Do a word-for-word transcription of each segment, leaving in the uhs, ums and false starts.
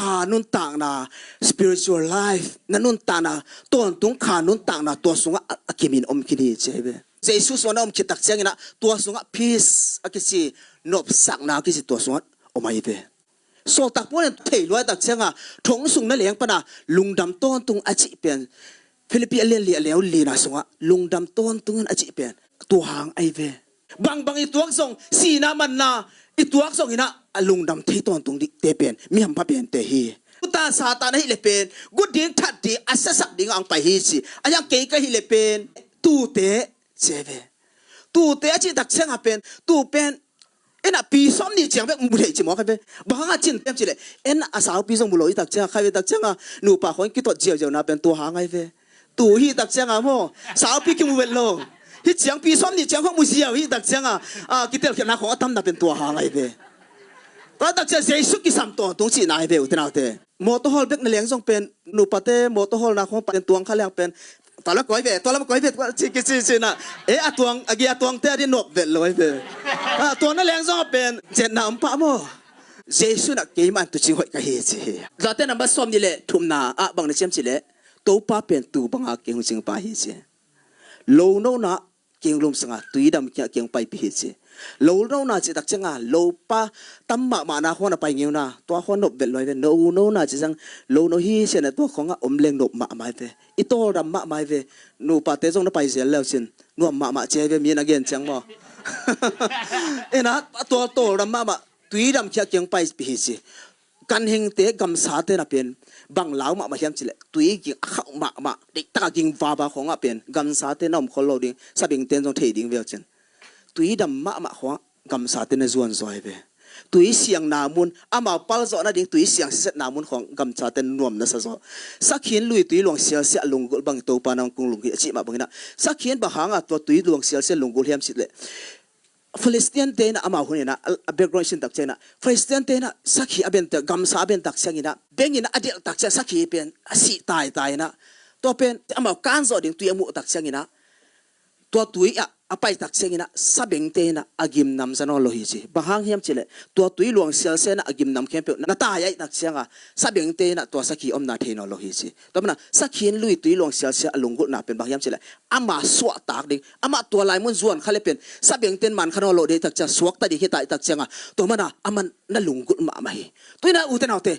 kha nuntakna, spiritual life, na nuntakna, tawntung kha nuntakna tua sungah a, a kimin om khin hi ci hi ve. Jesu sungah na om khit tak ciangin ah tua sungah peace a kici, nopsakna a kici tua sungah om ahi ve. Sawltak Paul in thei luai tak cianga thong sung na leng pana lungdam tawntung a cih pen Philippi a lian li a lian lina sungah lungdam tawntung in a cih pen tua hang ahi ve. Bangbang i tuak zong, sihna manna i tuak zong inah a lungdam thei tawntung dihte pen mi hampha pente hi. Tuta Satan ahih le pen gut ding, that ding, a siasak ding a ang pai hi ci. A hiang kei ka hih le pen tute ci ahi ve. Tute a cih tak cianga pen tu pen en a pi sawm nih ciang bek mu thei ci mawk ahi ve. Bang hanga cin tem ci le, en a saupi zong mu lo i tak cianga, khai ve tak cianga nupa khawng kitot ziauziau na pen tua hang ahi ve. Tu hi tak cianga maw, saupi kimu vet lo. Hi ciang pi sawm nih ciang khawng mu ziau hi tak cianga, a, kitelkhiatna khawng a tamna pen tua hang ahi ve. Tua tak ciang Jesu kisam tawntung cihna ahi ve, u te nau te. Mawtaw hawl bek na leng zong pen, nupate mawtaw hawlna khawng pen tuang kha leng pen, tua la koi ve, tua la koi ve, tua ci kici ci na. E, a tuang, a gia tuangte a di nop vet lo ahi ve. A, tua na leng zong a pen zetna om pah maw. Jesu na keimah in tuucing hoih ka hi ci hi. Late nambat sawm nih le thumna ah bang na ciam ci le, Topa pen tuu banga kei hong cingpa hi ci. Lonona kei hong lumsanga, tuidam kiangah kei hong paipih hi ci. Lonona cih tak cianga lopa tam mahmahna khawng na pai ngeuna, tua khawng nop vet lo ahi ve. Lonona cih ciang lono hi siana tua khawngah om leng nop mahmah ahi ve. I tawldam mahmah ahi ve. Nupate zong na pai zel leu cin nuam mahmah ci ahi ve, mi na gen ciang maw. Ena a tawl, tawldam mahmah, tuidam kiangah kei hong paipih hi ci. Ganhingte, gamsate na pen bang lau mahmah hiam ci le, tui ging a khauh mahmah, deihtaka ging vava khawngah pen gamsate na om khol lo ding, sabengten zong thei ding veu cin. Tuidam mahmah khawngah gamsate na zuan zaw ahi ve. Tui siangna mun, amau palzawh nading tui siang sisetna mun khawng gamsate na nuam nasa zaw. Sakhi in lui tui luang sialsiah lunggulh bang Topa nang kung lungkhi a cih mah bangin ah, sakhi in bang hanga tua tui luang sialsiah lunggulh hiam ci le, Philistine-te inah amau hun inah a, a background sin tak cianginah, Philistine-te inah sakhi a bentak, gamsa a bentak cianginah, bengin a delhtak ciang sakhi pen a sih taitai inah, tua pen amau kanzawh ding tui a muhtak cianginah, tua tui ah a paitak cianginah sabengte inah a gimnam za nawn lo hi ci. Bang hang hiam cileh, tua tui luang sialsianah a gimnam khempeuh na tai aihtak cianga sabengte inah tua sakhi omna thei nawn lo hi ci. Tua mana sakhi in lui tui luang sialsia a lunggulhna pen bang hiam cileh, ama suahtak ding, amah tua lai mun zuan kha le pen sabengten man kha nawn lo deitak ciang suakta ding hita itak cianga, tua mana amah na lunggulh mahmah hi. Tuina ute naute,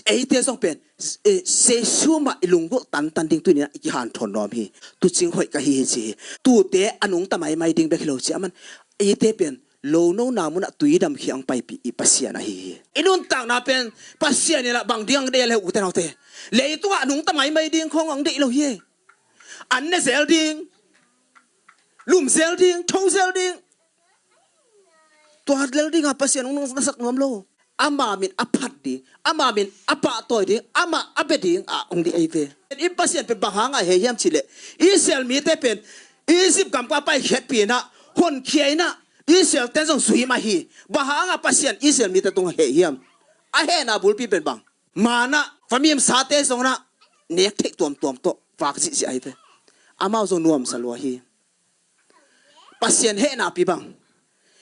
eite zong pen, eh, Jesu mah i lunggulh tantan ding tuinah i kihanthawn nuam hi. Tucing hoih ka hi hi ci hi. Tute a nungta maimai ding bek hi lo ci, aman eite pen lonona munah tuidam khi ang paipih i Pasian ahi hi. I nuntakna pen Pasian inah bang ding ang deih a le ute naute, leitungah a nungta maimai ding khong ang deih lo hi. An ne zel ding, lum zel ding, tho zel ding, tua zel dinga Pasian hong nasak nuam lo. Ama min a phat ding, ama min a pahtawi ding, ama a bia ding a hong ding ahi ve. I Pasian pen bang hanga hei hiam cileh, Israel mite pen Egypt gam ka paikhiatpi inah honkhia inah Israel ten zong zui mah hi. Bang hanga Pasian Israel mite tung hei hiam? A hehna bulpi pen bang? Manna, famim sate zong inah nek theih tuamtuam tawh vak zihziah ahi ve. Amau zong nuamsa lua hi. Pasian hehnapi bang,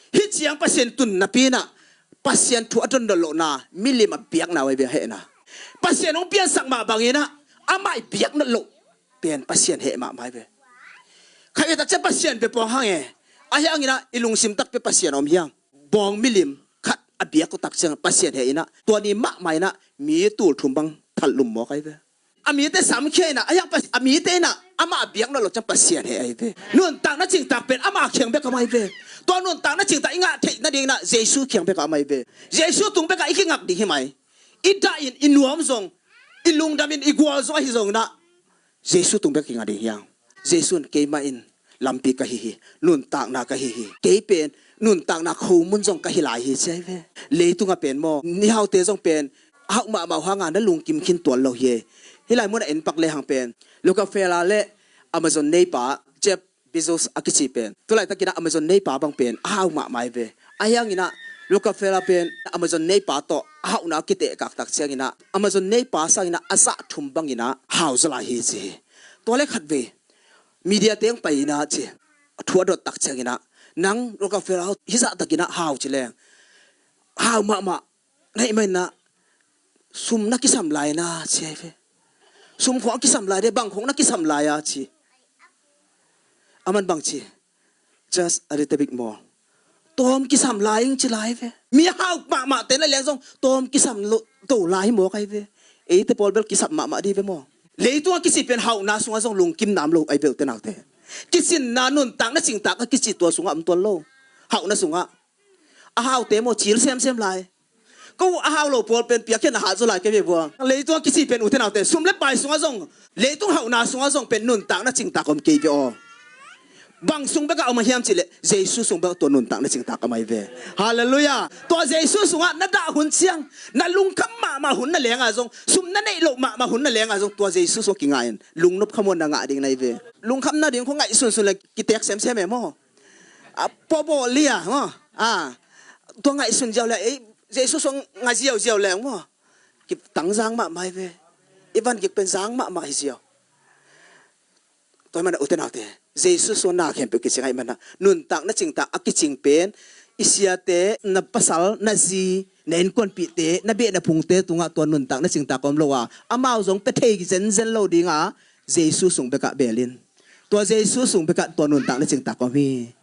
hih ciang Pasian tun napi inah Pasian thu a dondon lohna milim a biakna uh ahi ve, a hehna. Pasian hong piansak mah bang inah amah i biak nat loh pen Pasian heh mahmah ahi ve. Khat i tak ciang Pasian bia puang hang e, a hiang inah i lungsim tak pia Pasian om hiang. Bawng milim khat a biak uh tak ciang Pasian heh inah tua ni mahmah inah mi tul thum bang thalh lum mawk ahi ve. A mite samkhia inah, a hiang Pas-, a mite inah amah a biak nawn lo ciang Pasian heh ahi ve. Nuntakna cingtak pen ama kiang bek a om ahi ve. Tua nuntakna cingtak i ngah theih nading inah Jesu kiang bek a om ahi ve. Jesu tung bekah i kingak ding hi mai. I dah in, i nuam zong, i lungdam in, i gual zong ahi zong inah Jesu tung bek kingak ding hiang. Jesu in keimah in lampi ka hi hi, nuntakna ka hi hi. Kei pen nuntakna khomun zong ka hi lai hi ci ahi ve. Leitungah pen maw, nihaute zong pen a hauh mahmah uh hanga na lungkim khin tuan lo hi. Hih lai munah en pak lehang pen Rockefeller le Amazon neipa Jeff Bezos a kici pen, tulaitakinah Amazon neipa bang pen a hau mahmah ahi ve. A hianginah Rockefeller pen Amazon neipa tawh a hauhna a kitehkaktak cianginah Amazon neipa sanginah a zah thum banginah hau zaw lai hi ci hi. Tua le khatvei media teng pai inah ci, a thu a dottak cianginah, nang Rockefeller hau hizahtakinah hau ci leng, hau mahmah na hih maninah Sum na kisam lai na ci ahi ve. Sum khong a kisam lai de, bang khong na kisam lai a ci. Aman bang ci? Just a little bit more. Tawm kisam lai ing ci lai ve. Mi a hau mahmah te na leng zong tawm kisam lo to lai hi mawk ahi ve. Eite pawl bel kisam mahmah di ve maw? Leitung a kici pen hauhna sungah zong lungkim nam lo ahi ve ute naute. Kicinna nuntakna cingtak a kici tua sungah om tuan lo. Hauhna sungah a haute maw cil semsem lai. Ko a hau lo pawl pen piakkhiatna hah zaw lai kei ve bua. Leitung a kici pen ute naute sum le pai sungah zong, leitung hauhna sungah zong pen nuntakna cingtak om kei ve aw. Bang sung bekah om a hiam cihleh Jesu sung bekah tua nuntakna cingtak om ahi ve. Halleluiah. Tua Jesu sungah na dah hun ciang, na lungkham mahmah hun na lengah zong, sum na neih loh mahmah hun na lengah zong tua Jesu sungah kingah in lungnop khamuan na ngah ding na hi ve. Lungkham na ding kho ngaihsunsun le kitek semsem e maw? A pawbawl lia maw? A tua ngaihsun ziau le ei Jesu sung ngah ziauziau le maw? Kitang zang mahmah hi ve. I van gik pen zang mahmah hi ziau. Tua hi mana ute naute, Jesu sung na khempeuh kicing ahi mana nuntakna cingtak a kicing pen i siate, na pasal, na zi, na innkuanpihte, na beh na phungte tungah tua nuntakna cingtak om lo a, amau zong pia thei zenzen lo dinga Jesu sung bekah belin. Tua Jesu sung bekah tua nuntakna cingtak om hi.